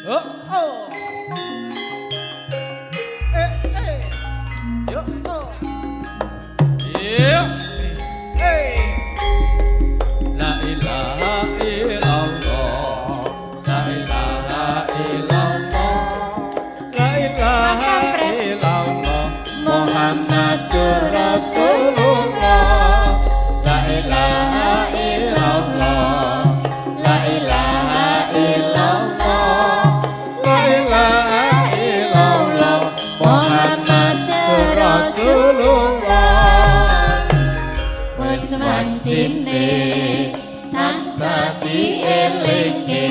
Oh, oh. Eh, eh. Yo, oh. Yo. Eh. La ilaha illallah. La ilaha illallah. La ilaha Mas Kampret. illallah. Muhammadur Rasulullah. La ilaha illallah. La ilaha illallah. La ilaha illallah. Muhammadur Rasulullah. Wis wancine tansah dielingke,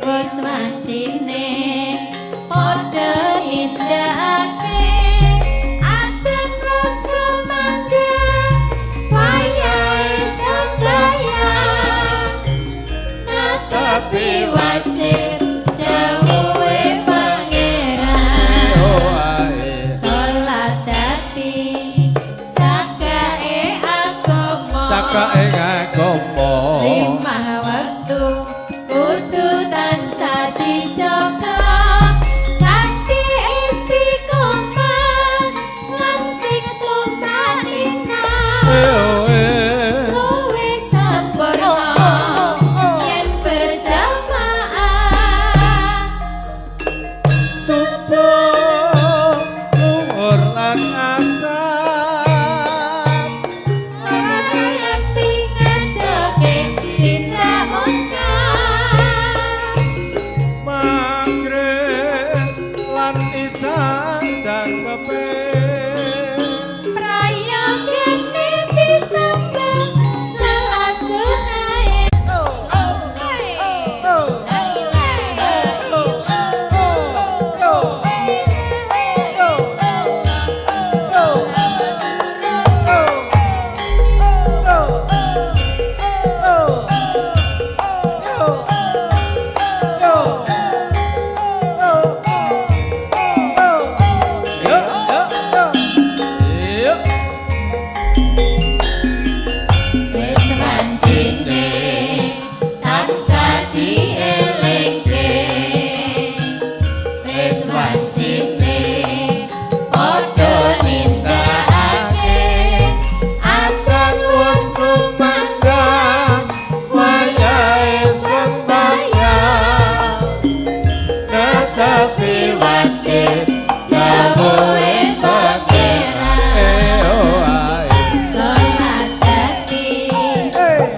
wis wancine padha nindakake, adzan wis kumandhang, wayahe sembahyang, netepi wajib dawuhe Pangeran. Oh, ae. Salat dadi cakake agama. Cakake agama. Lima wektu kudu tansah dijaga kanthi istiqomah lan sing tumaninah. Eh, oh, eh. Luwih sampurna yen berjamaah. Subuh, luhur lan asar. Sayekti ngadohke tindak mungkar. Maghrib lan isya jangkepe. Prayogane ditambah salat sunahe. Oh, oh. Oh. Oh. Yo. Yo. Yo. Oh. Oh. Oh. Yo. Yo. Oh. Oh. Yo, yo, yo. Yo. Wis wancine tansah dielingke, wis wancine padha nindakake, adzan wis kumandhang, wayahe sembahyang, netepi wajib dawuhe Pangeran. Eh, oh, ae. Salat dadi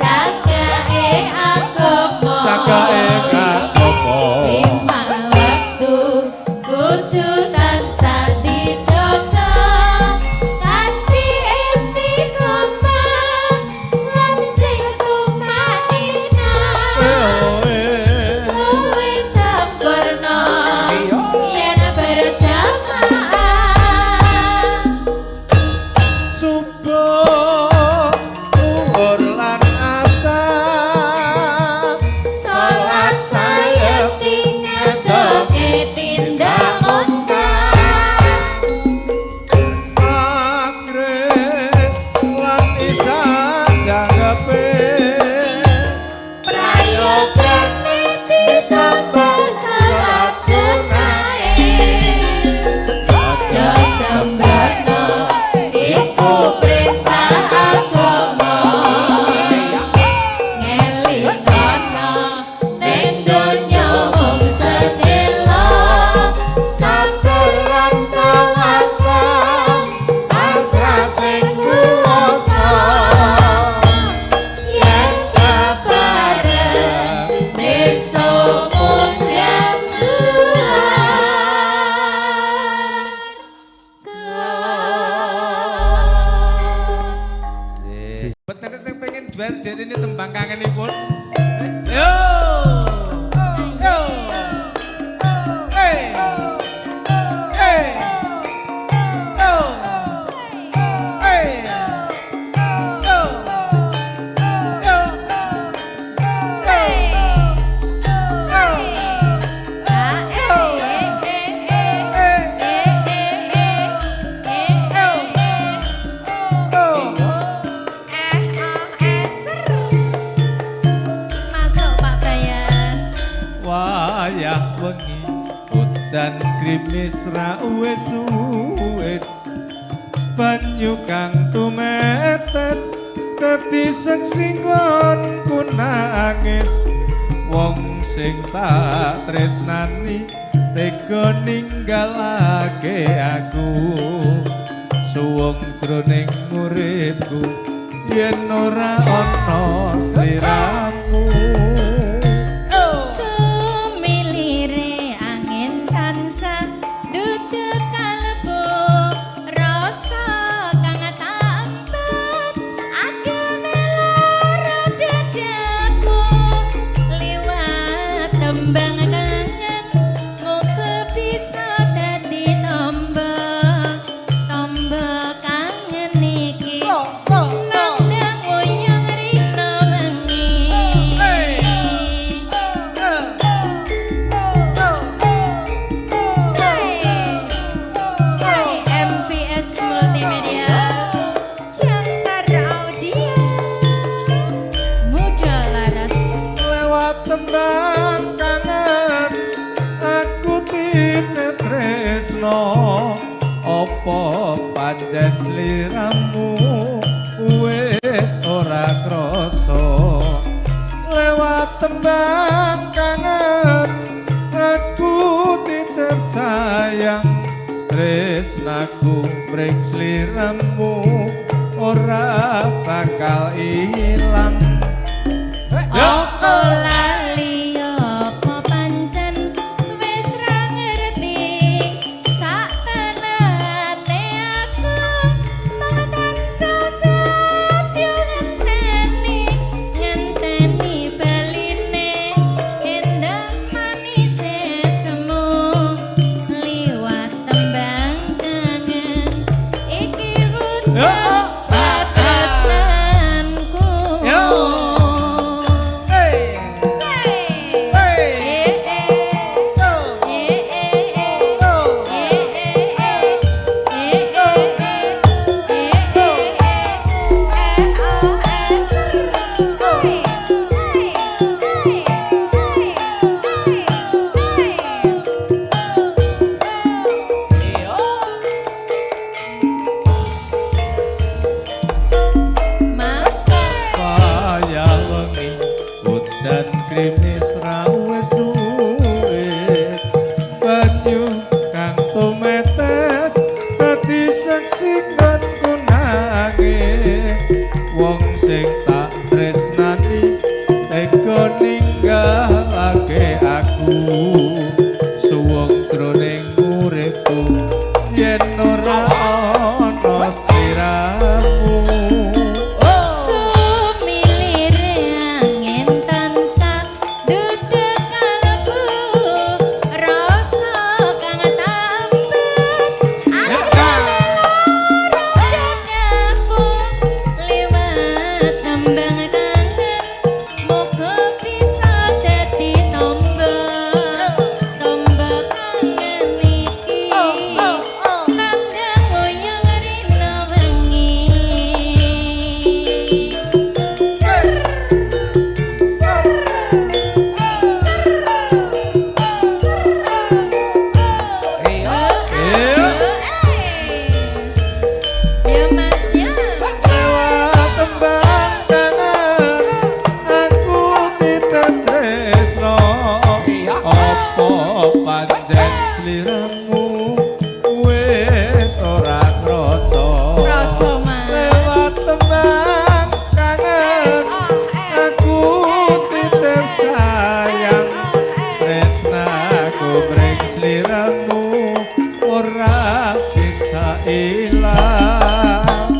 cakake agama. Cakake agama. Lima wektu kudu tansah dijaga kanthi istiqomah lan sing tumaninah. Eh, oh, eh. Luwih sampurna yen berjamaah. Subuh, luhur lan asar. Salat sayekti ngadohke tindak mungkar. Maghrib lan isya jangkepe. Prayogane ditambah salat sunahe. Aja sembrono, iku perintah agama. Ngelingono ning donya mung sedhela. Sabar lan tawakal, pasrah sing kuwasa. Yen kepareng besok ngundang surga. Betul yang pengen duet jadi ini tembang kangenipun. Yo. Yo. Hey. Hey. Yo. Hey. Yo. Yo. Say. Yo. A e e e e e e e e. Oh. Eh, oh, eh, seru. Masuk Pak Bayu. Wayah wengi udan grimis ra uwis-uwis, banyu kang tumetes dadi seksi nggonku nangis. Wong sing tak tresnani tega ninggalake aku, suwung jroning uripku yen ora ana sliramu. Sumilire angin tansah duduk kalebu rasa kang tak empat ageme lara dadaku liwat tembang kangen muga bisa dadi tombo tombo kangen iki nandang wuyung rina wengi. Say, MPS Multimedia, Jangkar Audio, Muda Laras. Lewat tembang kangen aku titip tresno, apa pancen sliramu wis ora krasa? Lewat tembang kangen aku titip sayang, tresnaku mring sliramu ora bakal ilang. Apa lali apa pancen wis ra ngerti sak tenane aku mung tansah setya ngenteni ngenteni baline endah manise semu liwat tembang kangen iki wujud katresnanku. Yo. Hey. Say. Hey. Eh eh. Eh eh eh. Eh eh eh. Eh eh eh. Eh eh eh. Eh oh eh. Hey. Hey. Hey. Hey. Hey. Hey. Mas. Wayah wengi udan grimis ra wis, banyu kang tumetes dadi seksi nggonku nangis. Wong sing tak tresnani tega ninggalake aku, suwung jroning uripku yen ora ana sliramu. Sumilire angin tansah duduk kalebu rasa kang tampet agame lara dadaku liwat tembang kangen muga bisa dadi tombo tombo kangen iki nandang wuyung rina wengi. Ser ser ser ser. Iya. Ya Mas ya. Lewat tembang kangen aku titip tresno, apa pancen sliramu wis ora krasa? Krasa, Mas. Lewat tembang kangen aku titip sayang, tresnaku mring sliramu ora bisa ilang.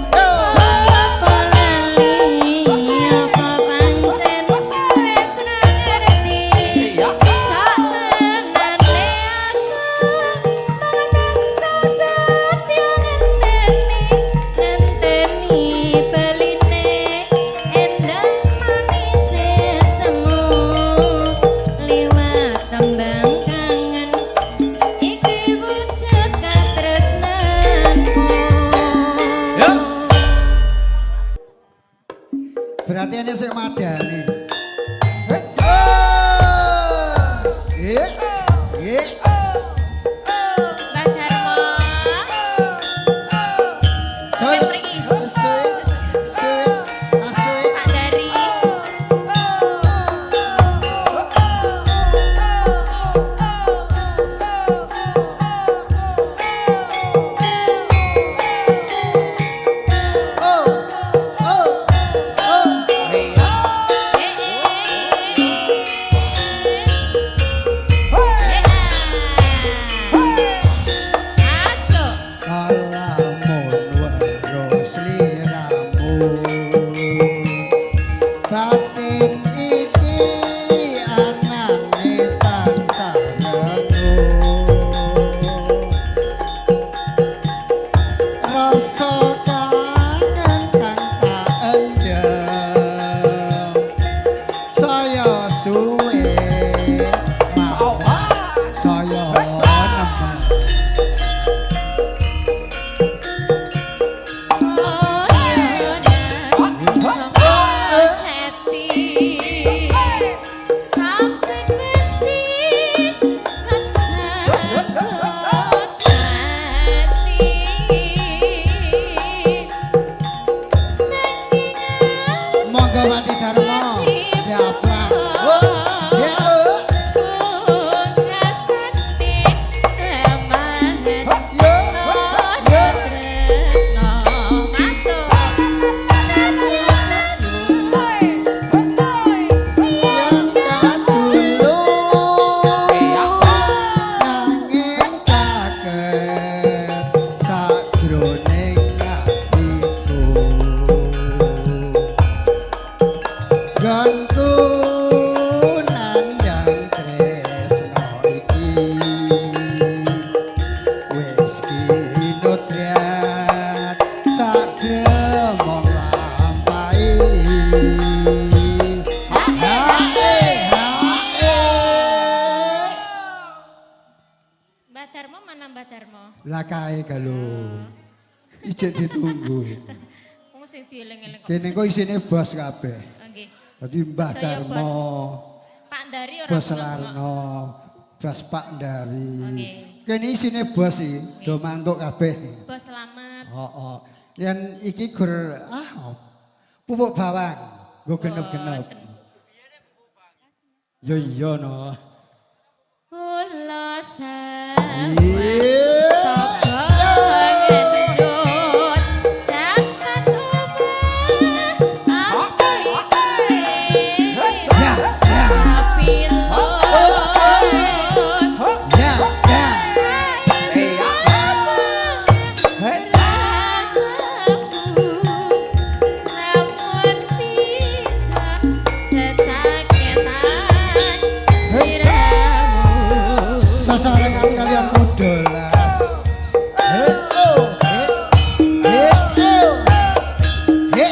Sapa lali apa pancen wis ra ngerti sak tenane aku mung tansah setya ngenteni ngenteni baline endah manise semu liwat tembang kangen iki wujud katresnanku. Ya. Berarti ini sing madani. Eh. Batin iki anane tansah renung, rasa kangen kang tak endhem saya suwe malah saya nemen. Monggo Mati Dharma diaplak. Ya oh. Yo yo. Yen kadulu nanging caket sajroning atiku, Gonku nandhang tresno iki wis kinodrat sagremong lampahi. Hae hae. Mbah Darmo mana, Mbah Darmo? Lah kae galo. Ijek ditunggu. Wong sing dieling-eling kok. Kene kok isine bos kabeh. Nggih. Dadi Mbah Sedaya Darmo, bos. Pak Dari ora Bos bengok-bengok. Larno, Bos Pak Dari. Oke. Kene isine bos iki, do mantuk kabeh. Bos Slamet. Heeh. Yen iki gur pupuk bawang, nggo genep-genep. Ya iya no. Kula sawang Iya. sapa ngendut dapat obah ati. Ya, ya. Pilot. Ya, ya. Namun bisa secaketan siramu. Sasarengan kalian mudolas. He oh he he oh he he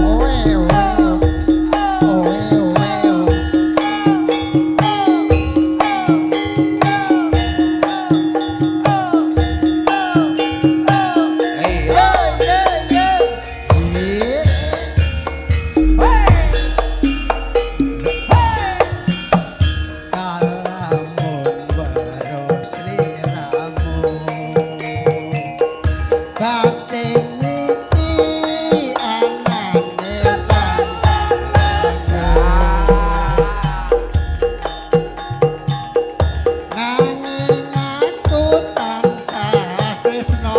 owe owe owe owe. Ye ye ye ye. Kalamun weruh sliramu, batin iki anane tansah, nanging aku tansah tresna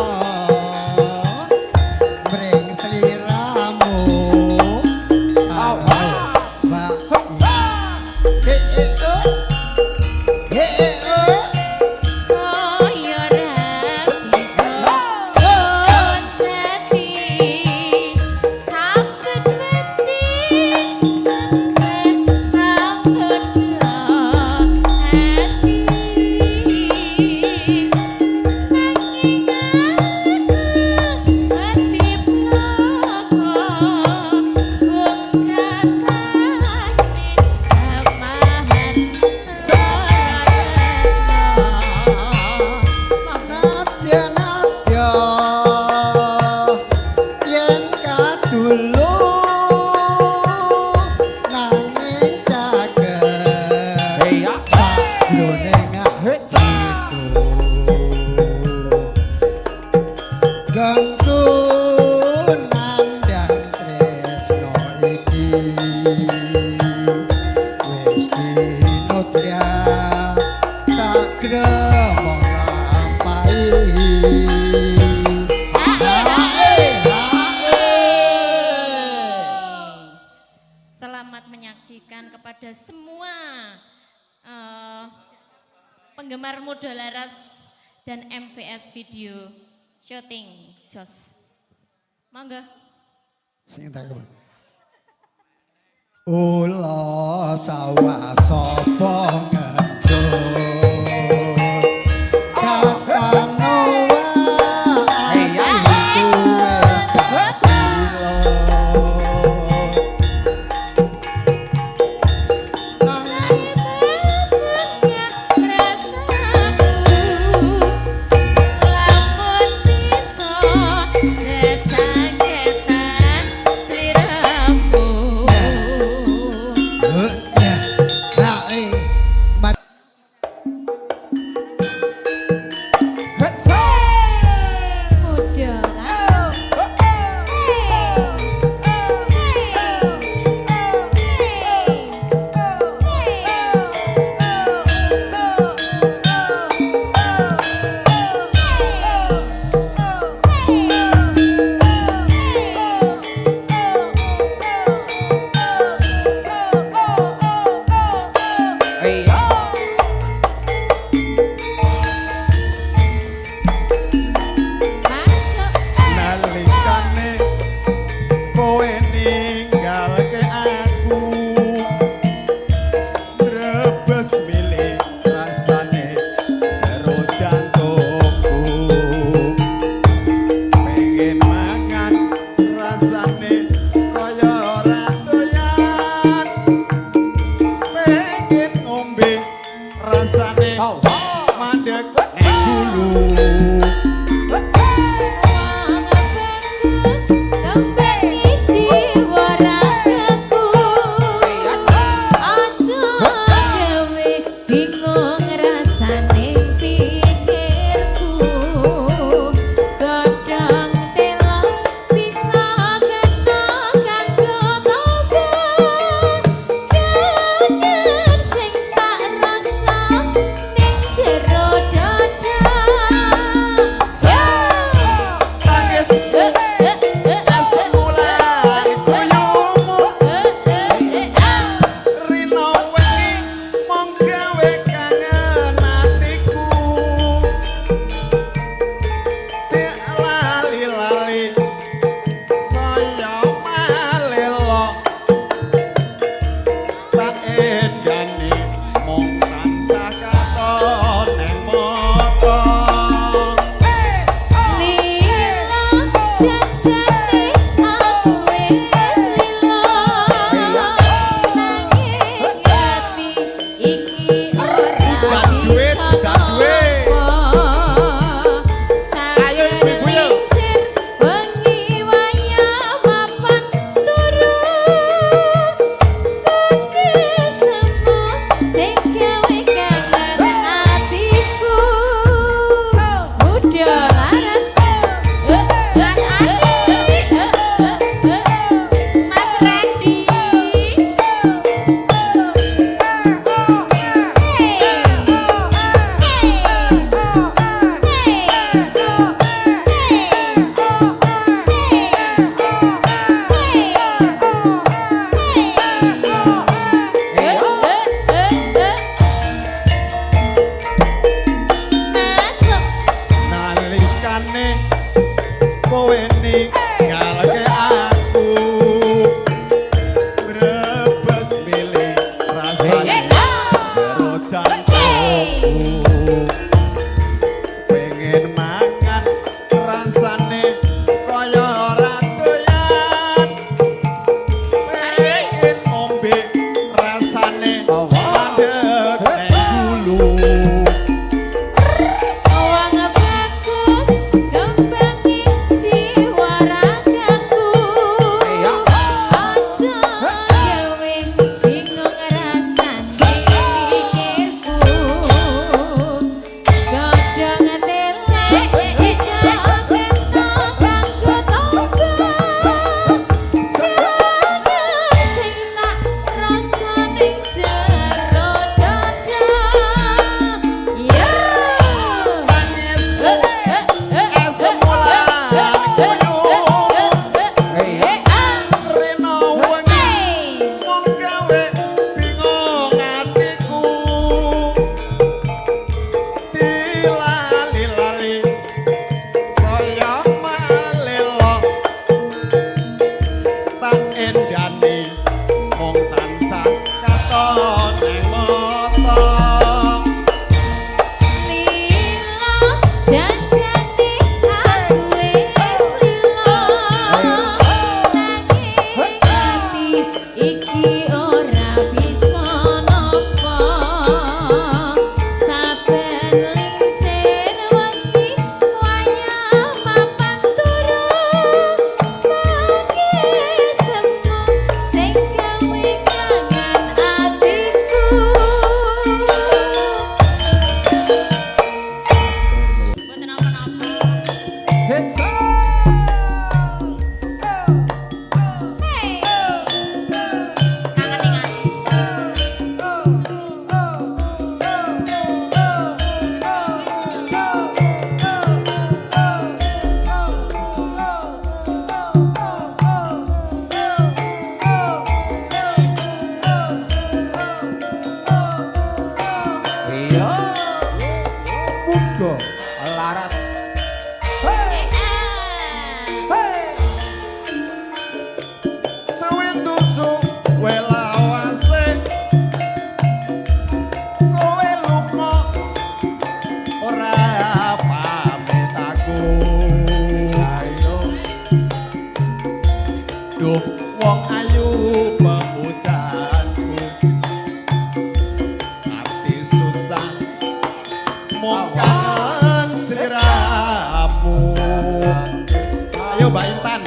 mring sliramu. Awas. He he oh. He he oh. Kaya ra bisa jati, saben benci tansah anggodha ati, nanging aku ati ploko pungkasane tamahan. Nadya nadya yen kadulu nanging caket sajroning atiku, Ganggu nandhang tresno iki wis kinodya sagremong lampahi. Hae hae. Selamat menyaksikan kepada semua penggemar Muda Laras. dan MVS Video Shooting Jos. Monggo. Sing tak Ula sawah sapa ngendut Kakang Noah atiku wis gak sila. Rasaku lamun bisa jecangetan sliramu. Ya, eh, mat- Muda laras. Masuk. Nalikane kowe ninggalke aku, brebes milih rasane jero jantungku. Pengen mangan rasane kaya ora doyan, pengen ngombe rasane mandek ning gulu. Wong bagus kembali jiwa ragaku. Aja gawe bingung rasane pikirku. Godhong telo bisa kena kanggo toba. Kangen sing tak rasa ning jero dada. Tangis asem mulai guyumu, rino wengi mung gawe kangen atiku. Nek lali-lali saya malelo, tak endani mung tansah katon ning mata. Lila jajane aku wis lila, nanging ati iki ora Gak duit, bisa gak duit. nampa. Ayo, ibu-ibu, yuk. Lincir wengi wayah papan turu, semu sing gawe kangen atiku. Muda laras. Mas Randy. Masuk. Nalikane kowe ninggalke aku, brebes milih rasane jero jantungku. Pengen mangan rasane kaya ora doyan, pengen ngombe rasane mandek ning gulu. Wong bagus kembange jiwa. Hey. Kangen ning ati. Iya. Muga laras. Hey, hey. Sawen tusu welawase kowe lunga ora pamit aku. Ayo. Duh wong ayu pepujanku, ati susah mung kangen sliramu. Ayo Mbak Intan.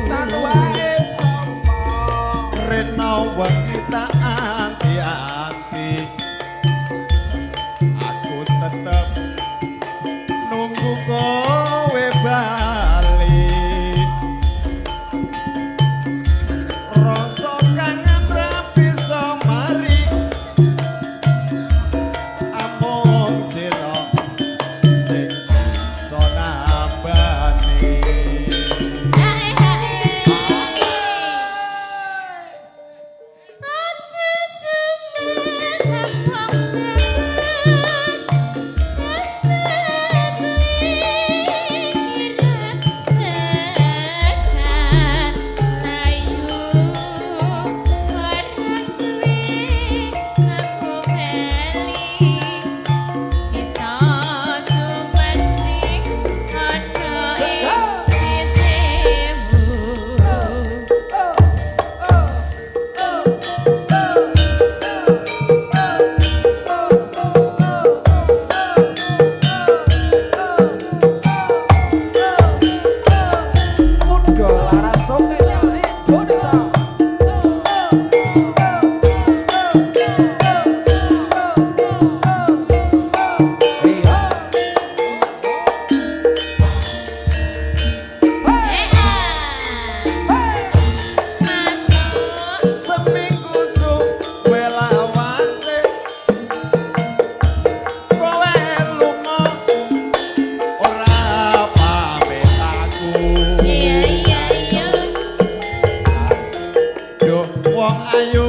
Tan wae sapa? Rena wengi tak anti-anti, aku tetep nunggu kowe bali. Rasa kangen ra bisa mari, amung sira sing iso nambani. Muga laras oke Indonesia. Iya. Seminggu suwe lawase kowe lunga ora pamit aku. Duh wong ayu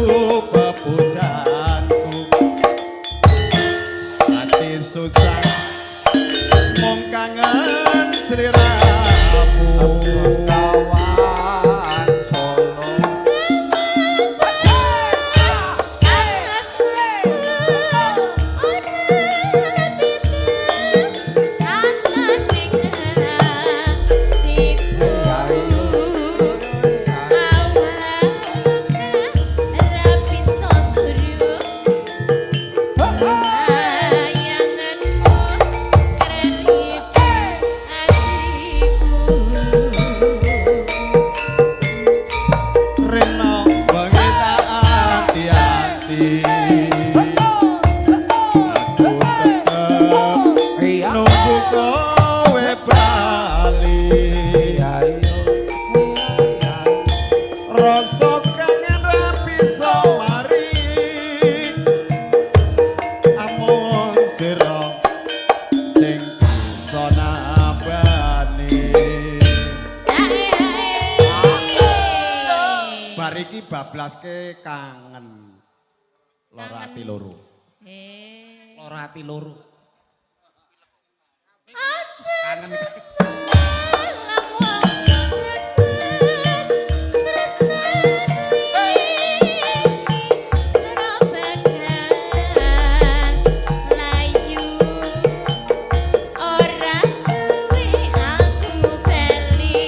pepujanku, ati susah mung kangen sliramu. Kawan Solo. Rena wengi tak ati-ati, aku tetep Iya. nunggu kowe bali. Iya, iya. Rasa kangen ra bisa mari, amung sira sing bisa nambani. Bar iki bablaske kangen lara ati loro. Lara ati loro. Kangen. Ora suwe aku bali.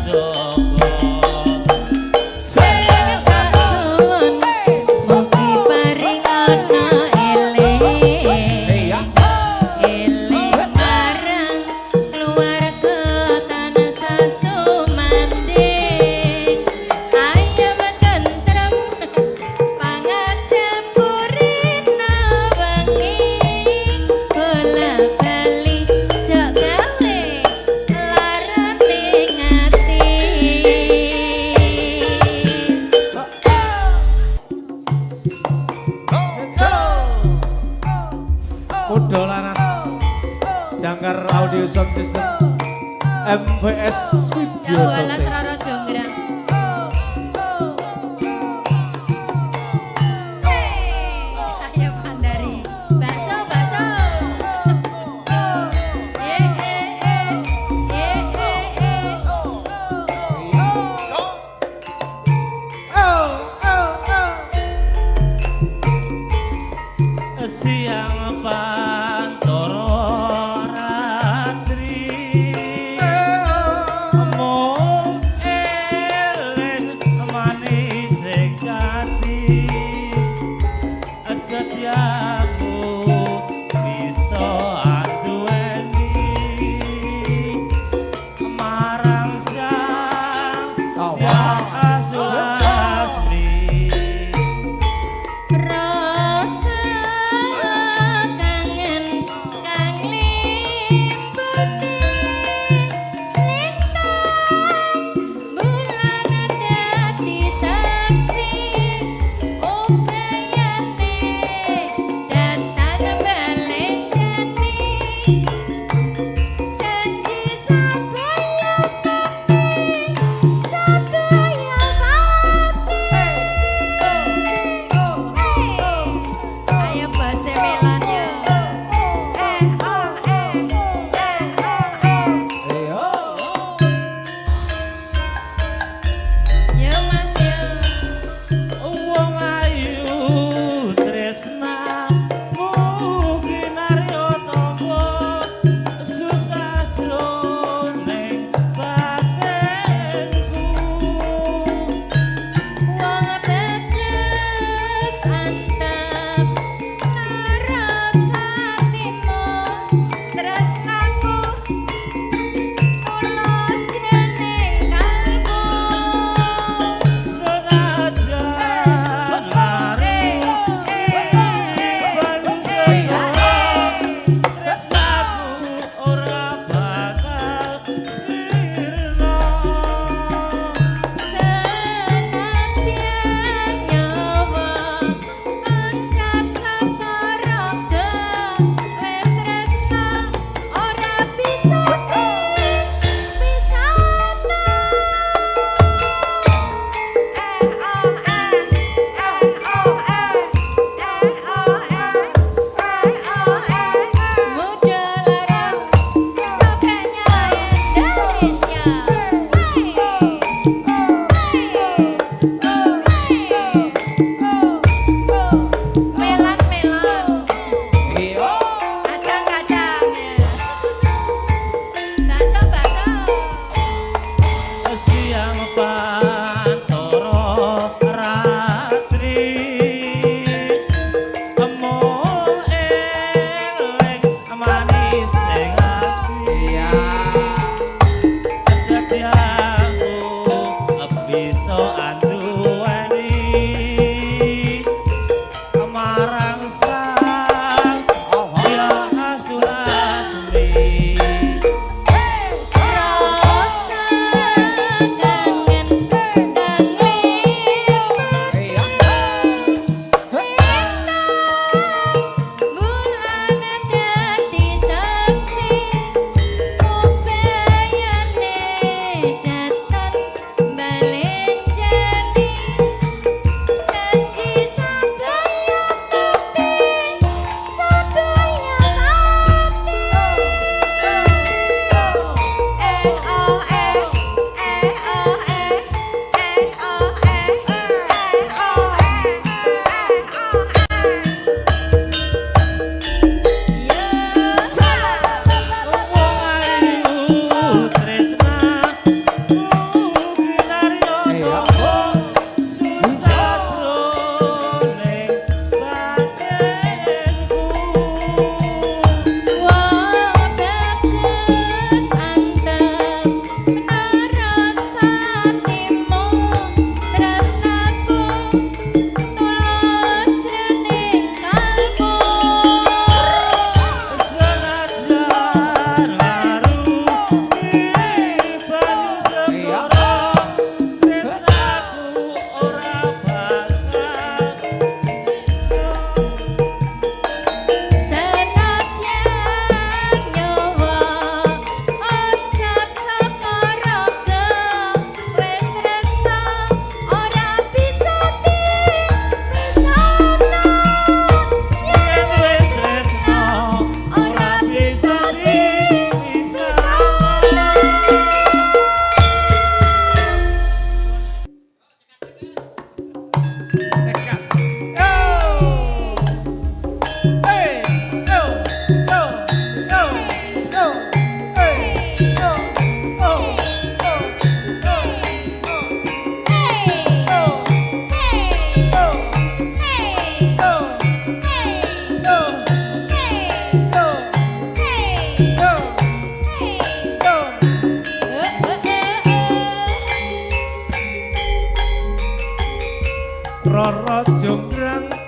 jaga. Sing tak suwun mugi paring ana eling. Iya. Eling marang keluarga tansah sumandhing. Ayem tentrem pangajap kurina wengi. Bola bali jok gawe larane ati. Kudo Laras Jangkar Audio Sound System MVS Video Jauh Sound alas Roro Jonggrang. Hey, ayo Pandari. Bakso, bakso. Eh, eh, eh. Eh, eh, eh. Siang pantoro ratri mung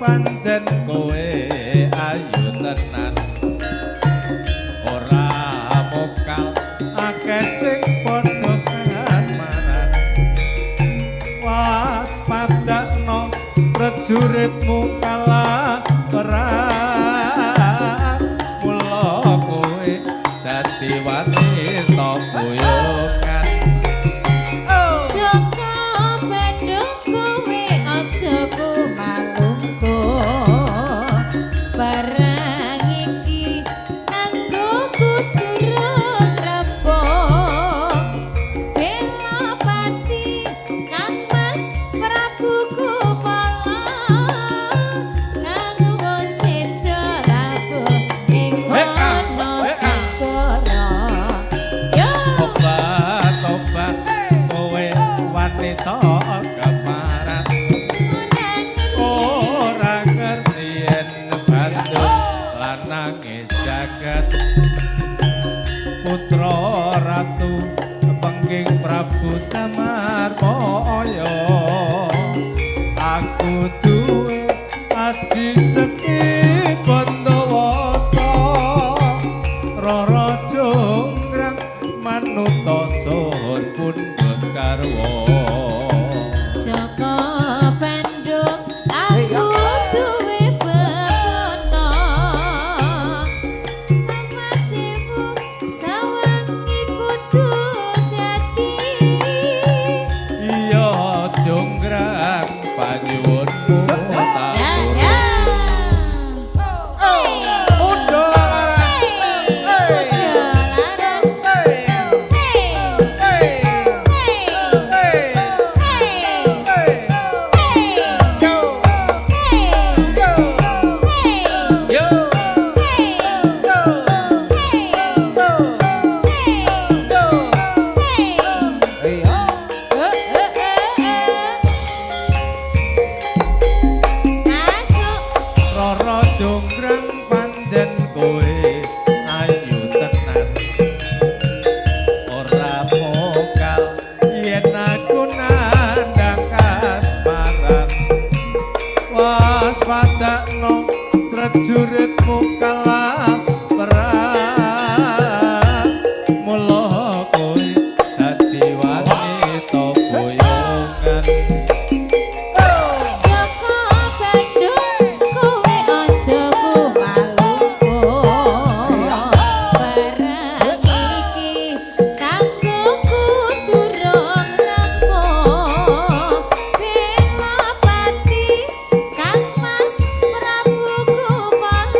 pancen kowe ayu tenan. Ora mokal akeh sing padha kasmaran. Waspadakno prajuritmu kalah perang. Mula kowe dadi wanita boyongan. Joko Bandung kowe aja kumalungku. Barang iki nganggo kuturut rampung. Belapati Kang Mas Prabu Kupala kang wis seda labuh ing wana segara. Yo. Tobat tobat kowe wanita kemaran. Ora ngerti. Ora ngerti yen Bandung lanange jagat. Putra ratu pengging Prabu Tamarmaya. Aku duwe aji sekti Bandawasa. Rara Jonggrang manuta sun pundhut garwa. Joko Bandung aku duwe bebono. Sewu sawangi kudu dadi. Iya Jonggrang panyuwunmu tak Ya turut. ya. Mudha laras. Kuda laras. Hey. Hey. Hey. Hey. Hey. Hey. Hey. Hey. Yo. Hey. Yo. Hey. Yo. Hey. Yo. Hey. Yo. Hey. Yo. Hey. Iya. Eh, eh, eh, eh. Masuk. Rara Jonggrang pancen kowe ayu tenan. Ora mokal yen aku nandhang kasmaran. Waspadakno prajuritmu kalah perang. Mula kowe dadi wanita boyongan. Joko Bandung kowe aja kumalungku. Barang iki kanggo durung rampung. Belapati Kang Mas Prabu Kupala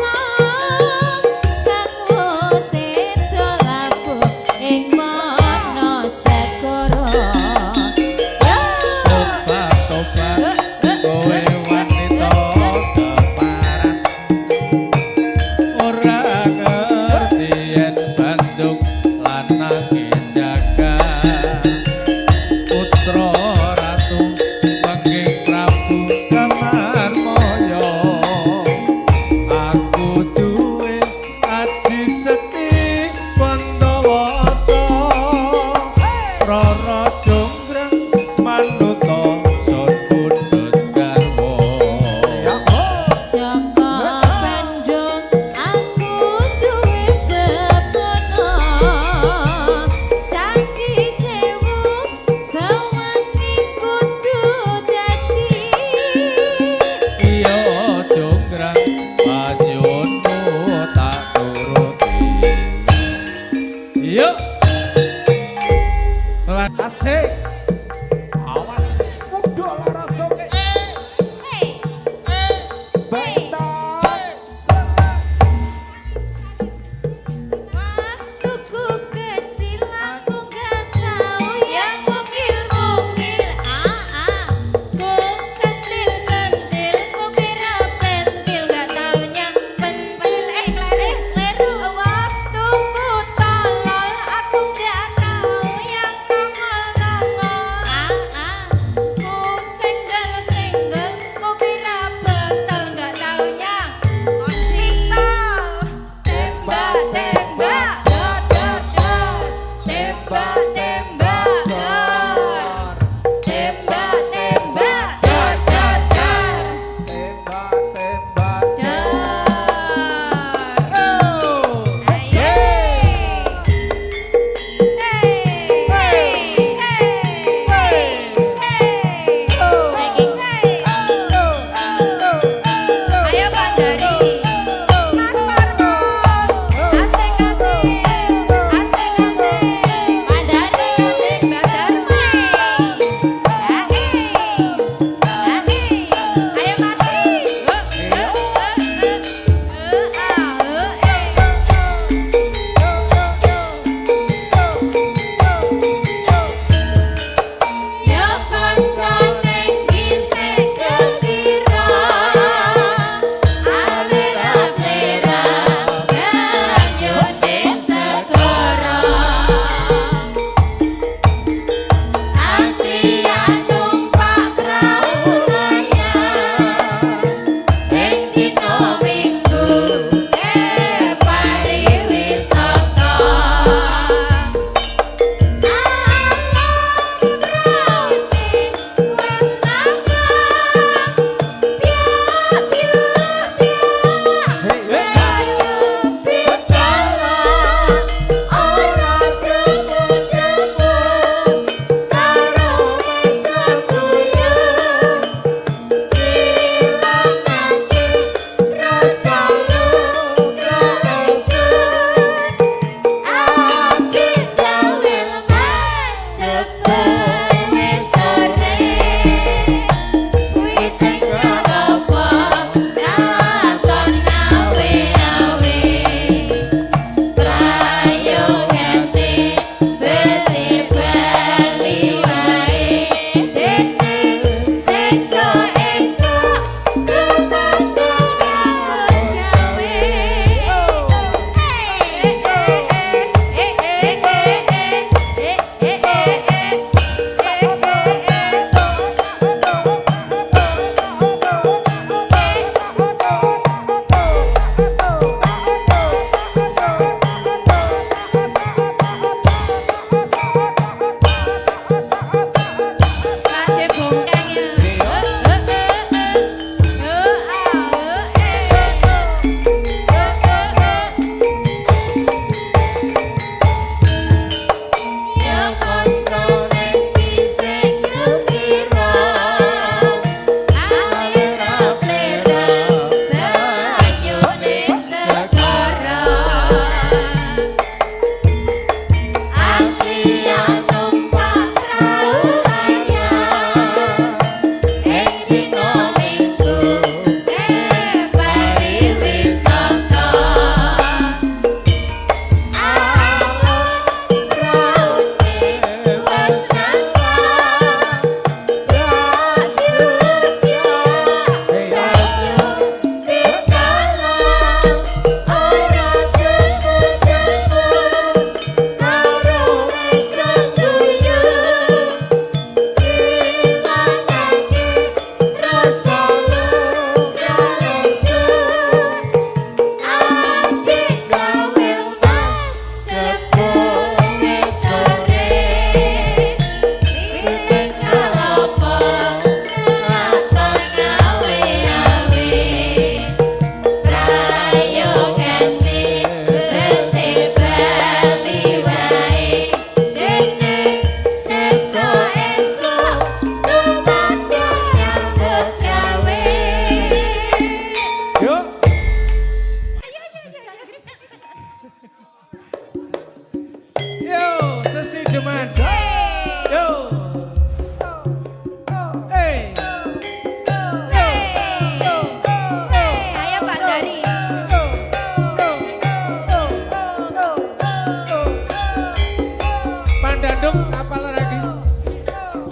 Apal ora iki?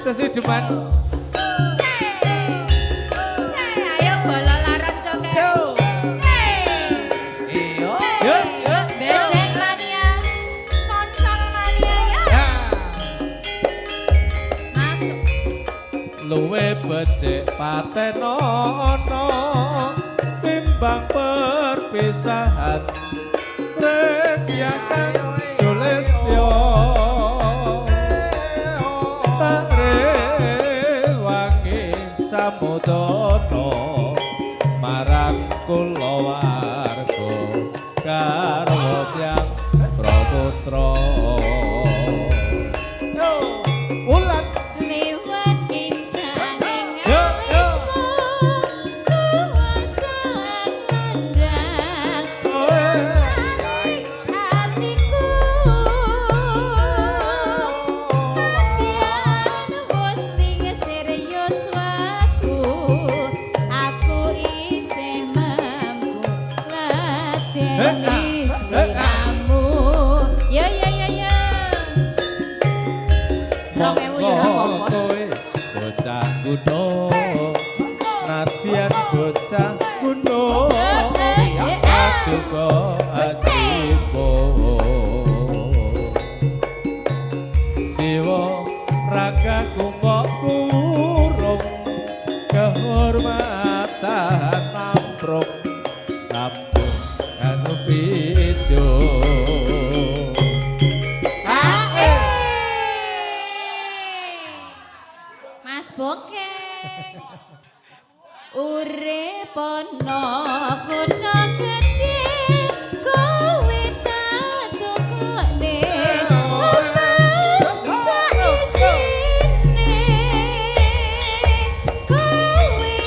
Sesideman. Ayo bola laran soke. Yo. Hey. Iya. Yo, yo. Becek mania, ponsel mania ya. Ya. Masuk. Luwe becik patenono timbang perpisahan Rek kang Sulistyo tak rewangi samudana marang kulawarga garwa tiyang praputra. Yo, ulan. Lewat insaning Yo, yo. alismu, kuasa landang Oh, atiku. Latihan wis serius waku, aku isih mampu lateni sliramu. Ya ya ya ya. 2000 ya ora apa-apa. Kowe bocah gunung, nadyan bocah gunung, aduka asibo jiwa ragaku mbok kurung kehormatan amprok rampung anu pijo. Mas Bokeng. Urip ana kutha gedhe, kowe tak tukokne omah saisine. Kowe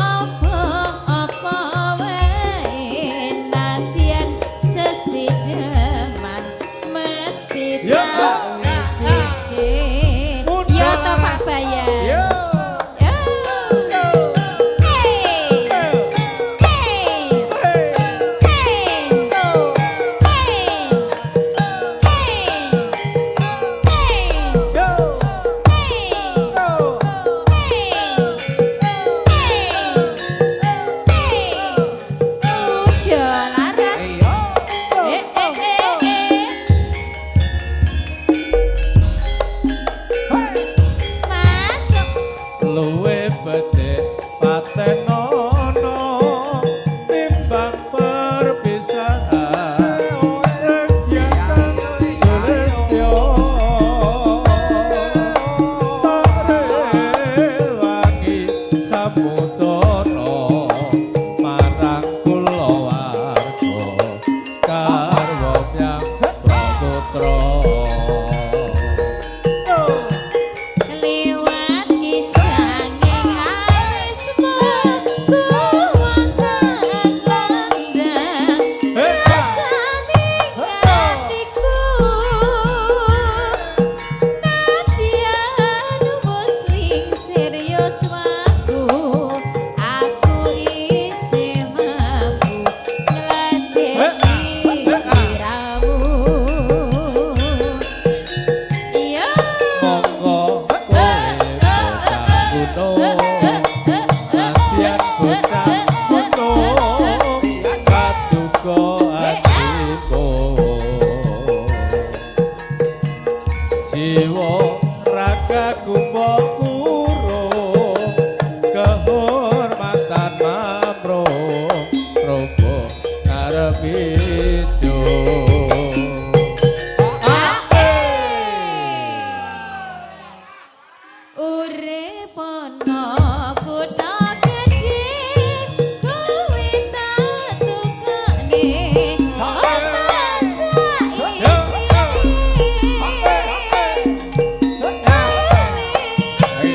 apa-apa wae nadyan sesideman mesti Ya. tak wujudke. Ya to Pak Bayan. Yo. Ya. Hey. Hey. Hey. Hey. Hey. Hey. Yo. Hey. Yo. Hey. Hey. Hey. Udah laras. Eh eh eh eh. Masuk. Luwe becik patenono timbang perpisahan Regya kang Sulistyo tak rewangi samudana marang kulawarga garwa tiyang praputra. Lewat kisahing alismu, kuasa landang rasane atiku. Nadyan wis serius waku, aku isih mampu ngladeni sliramu. Iya. Monggo kowe bocah gunung, nadyan bocah gunung, paduka ajimu jiwa ragaku mbok kurung kehormatan mamrung robo ngarep ijo. Urip ana kutha gedhe, kowe tak tukokne omah saisine. Kowe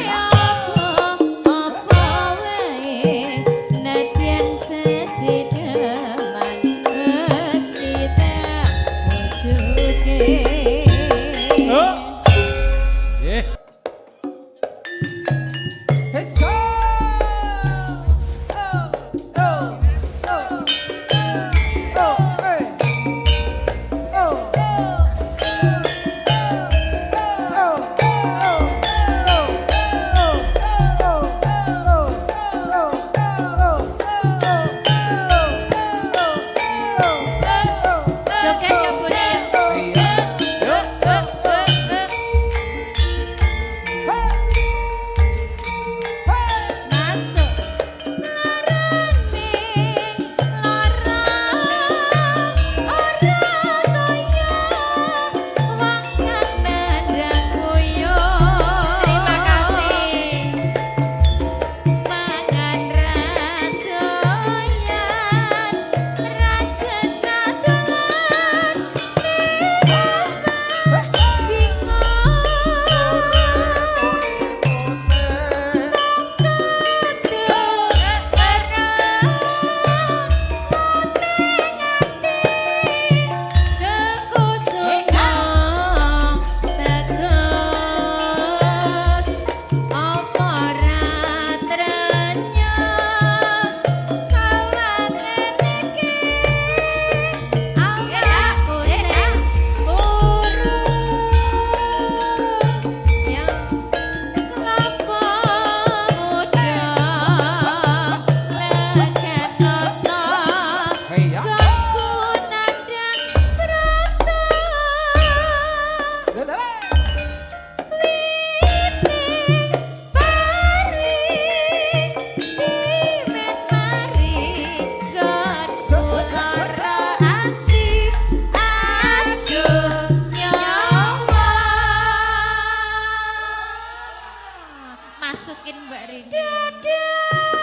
Yakin Mbak Rini. Dadaku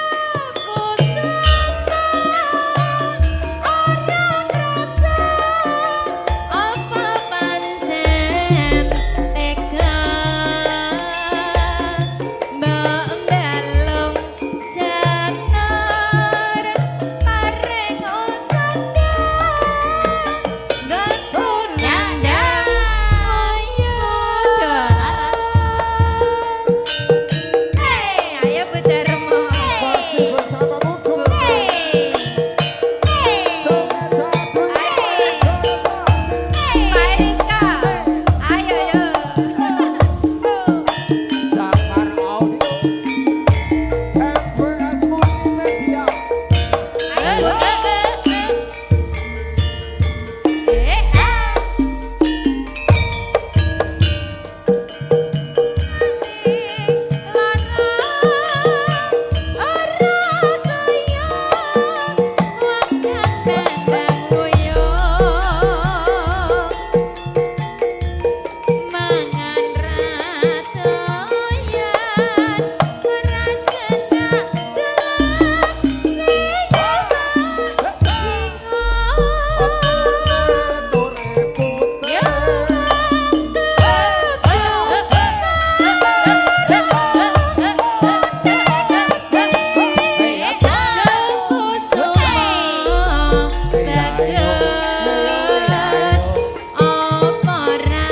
sumpah ora krasa apa pancen tega mbok balung janur paring usada nggonku nandang ayo laras. Hey, ayo Bu Darmo. Masih bersama Mugum. Hey. Hey. Joget jadul Indonesia. Pak Rizka. Ayo yo. Jakar Audio. MVS Multimedia. Ayo. Eh, ah. Lara ora kaya wong kandang nguyuh. Mangan ratoyan ora jenak gelap Nure putih. Ya, lapo padha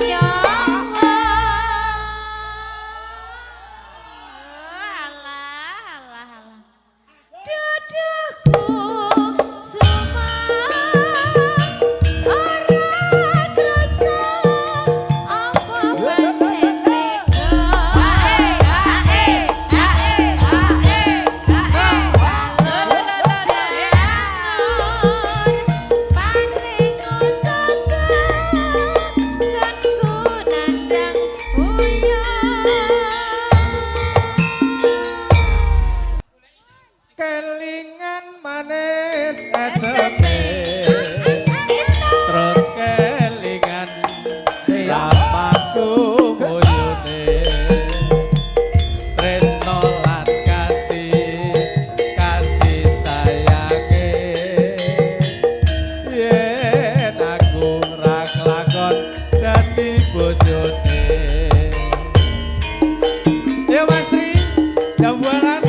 Iya. Alah, alah, alah. Dadaku sumah ora krasa apa pancen tega. Ae ae ae ae ae paring usada nggonku nandang uyuh. Kelingan manis eseme terus kelingan lamaku muyune tresno lan kasih kasih sayange yen aku ra kelakon dadi bojone. Ya Mas Tri, jam 12.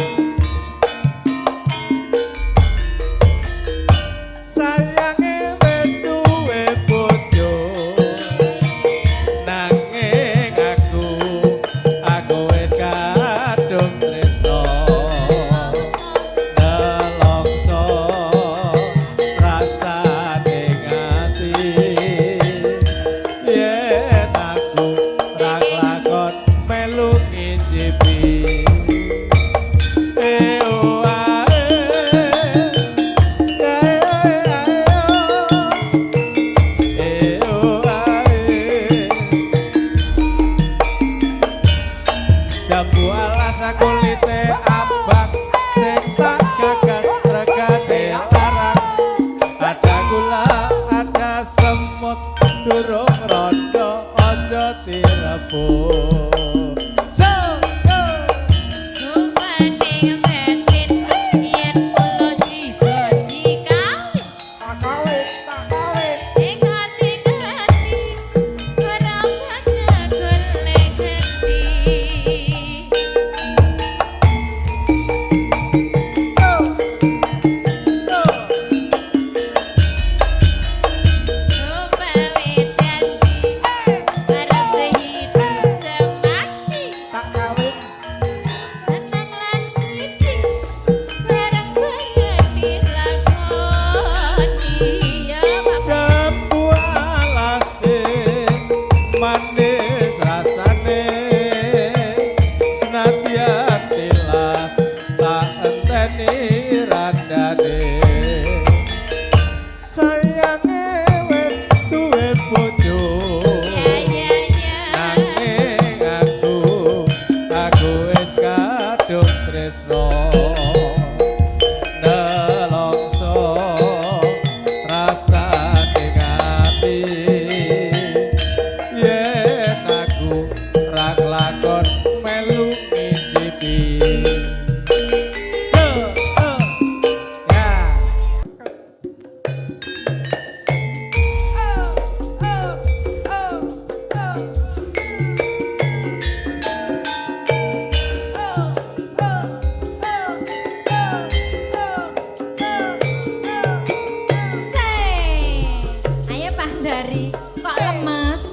Hari kok lemes.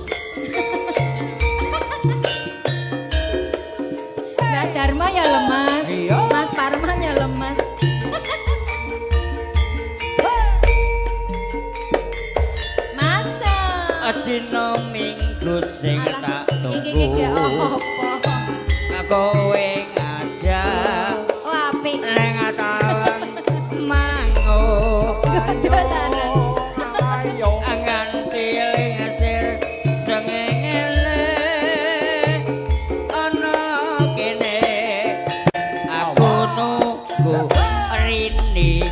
Mbak Dharma ya lemes, Iya. Mas Parman ya lemes. Masa. Dina Minggu sing Alah, tak iki iki gak tunggu. apa. Kowe ngajak Oh apik. neng tawang mango. Dolanan. Ayo. Nganti lingsir sengengele ana kene aku nunggu rini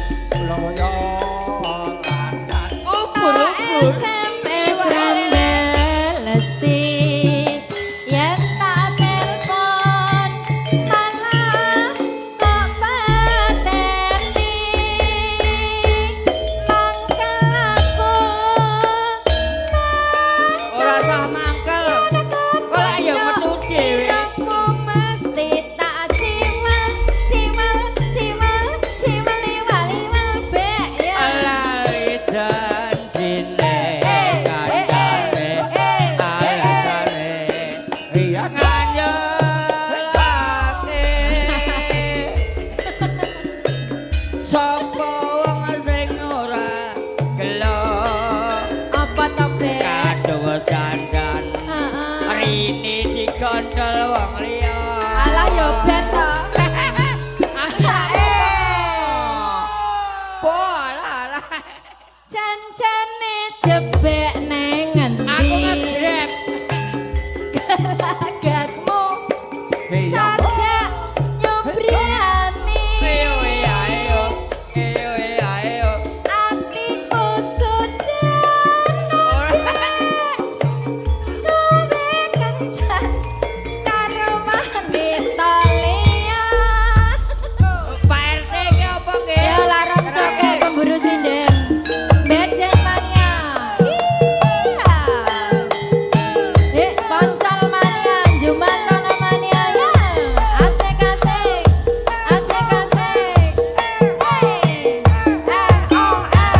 Loyo landan. ubur-ubur. SMS rembelesi yen tak telpon malah kok pateni mangkel aku. Ora sah mangkel. Kok lak ya metu dhewe. Irungmu mesti tak ciwel ciwel ciwel ciwel liwal liwal bek ya. Lali janjine Eh, kancane eh, eh, alasane Iya. nganyelake sapa wong sing ora gelo Apa to bek? kadung dandan Heeh. rini digondol wong liya. Alah yo ben to. Aku ora po alah alah. Cancane jebek neng ngendi? Aku ngegrab. Gelagatmu Iya. sajak nyobriani. Ayo ayo ayo ayo. Atiku sujan kowe kencan karo wanita liya. Pak RT ki apa nggih? Ya laran saka pemburu sinden. Bejen mania. Iya. Eh, ponsel mania, Jumantono mania ya. Asik asik. Asik asik. Hey. Eh oh eh.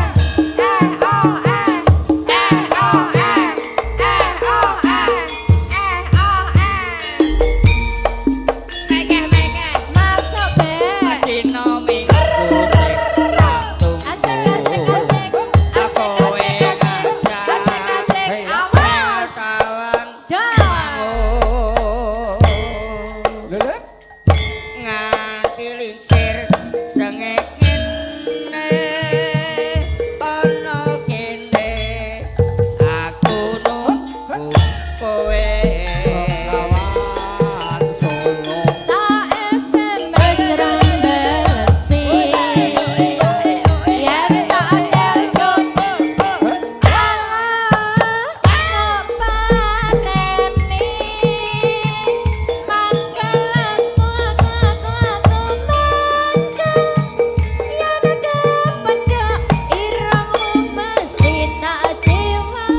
Eh oh eh. Eh oh eh. Eh oh eh. Eh oh eh. Mekeh mekeh. Masuk, Bek. Dina Minggu sing tak tunggu. Asik asik asik. Asik Kowe asik asik. Asik asik. Awas. Tawang Dah. Lelep. nganti lingsir sengengene ana kene aku nunggu kowe. Lawan Solo. Tak SMS rembelesi. Yen tak telepon alah kok pateni. Mangkel aku aku aku aku mangkel. Yen kepethuk irungmu mesti tak ciwel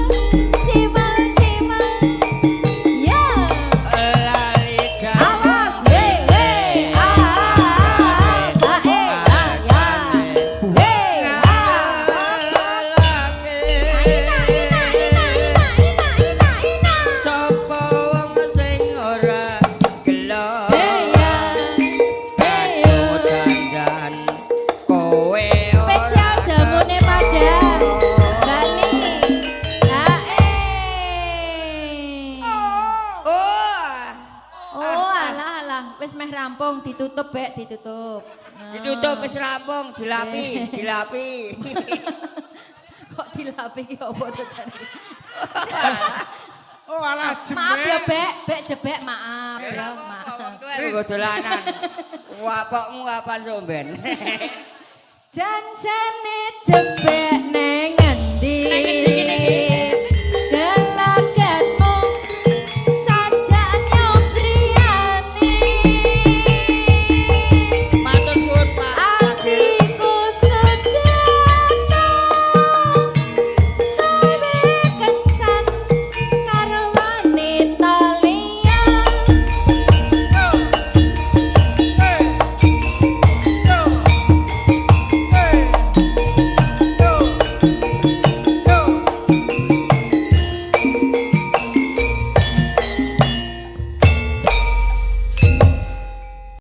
ciwel ciwel. Ya. Lali Awas, he he, ah ah ah, ah eh ah ya, he ah. Ina ina ina ina ina ina ina. Sapa wong sing ora gelo He ya, he yo. dandan kowe ora Spesial jamune Padang, Mbak Ni. Ah eh. Oh. Oh alah alah, wis meh rampung, ditutup bek, ditutup. Nah. Ditutup wis rampung, dilapi, dilapi. Kok dilapi ki opo to jane? Oh alah jebek. Maaf ya Bek, Bek jebek maaf ya, maaf. Wong tuwek nggo dolanan. Wapokmu kapan somben? Janjane jebek neng ngendi?